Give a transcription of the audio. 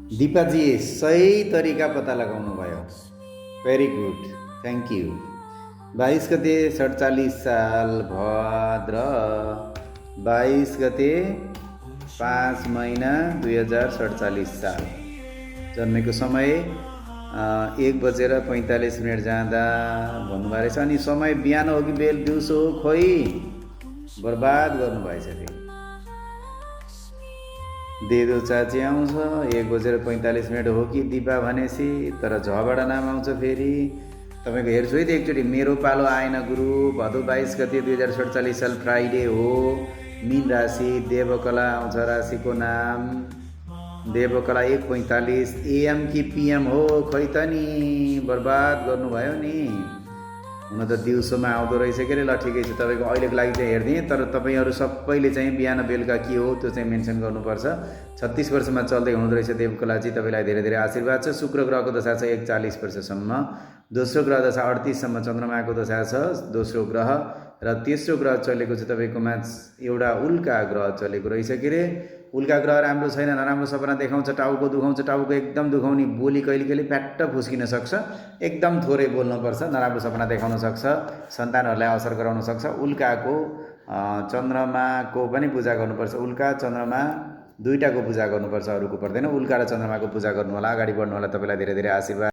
दिपाजी सही तरिका पत्ता लगाउनु भयो। Very good, thank you. 22 गते 47 साल भाद्र, 22 गते 5 महिना 2047 साल जन्मेको समय 1:45 जाँदा भन्नुभएको रहेछ। अनि समय बिहान हो कि दिउँसो हो, खोइ बर्बाद गर्नुभएछ। फेरि देदो चाची आउँछ 1:45 हो कि दिपा भनेपछि, तर झबाट नाम आउँछ। फेरि तपाईँको हेर्छु है त एकचोटि। मेरो पालो आएन गुरु, भदौ 22 गते 2047 साल फ्राइडे हो। मीन राशि, देवकला आउँछ राशिको नाम। देवकला 1:45 AM कि PM हो, खै त नि बर्बाद गर्नुभयो नि। हुन त दिउँसोमा आउँदो रहेछ के अरे। ल ठिकै छ, तपाईँको अहिलेको लागि चाहिँ हेरिदिएँ। तर तपाईँहरू सबैले चाहिँ बिहान बेलुका के हो त्यो चाहिँ मेन्सन गर्नुपर्छ। 36 वर्षमा चल्दै हुँदो रहेछ देवकलाजी। तपाईँलाई धेरै धेरै आशीर्वाद छ। शुक्र ग्रहको दशा छ 41 वर्षसम्म, दोस्रो ग्रह दशा 38सम्म चन्द्रमाको दशा छ दोस्रो ग्रह, र तेस्रो ग्रह चलेको चाहिँ तपाईँकोमा एउटा उल्का ग्रह चलेको रहेछ के अरे। उल्का ग्रह राम्रो छैन, नराम्रो सपना देखाउँछ, टाउको दुखाउँछ, टाउको एकदम दुखाउने, बोली कहिले कहिले प्याट्ट फुस्किन सक्छ, एकदम थोरै बोल्नुपर्छ, नराम्रो सपना देखाउन सक्छ, सन्तानहरूलाई असर गराउन सक्छ। उल्काको चन्द्रमाको पनि पूजा गर्नुपर्छ। उल्का चन्द्रमा दुईटाको पूजा गर्नुपर्छ, अरूको पर्दैन। उल्का र चन्द्रमाको पूजा गर्नु होला, अगाडि बढ्नु होला। तपाईँलाई धेरै धेरै आशीर्वाद।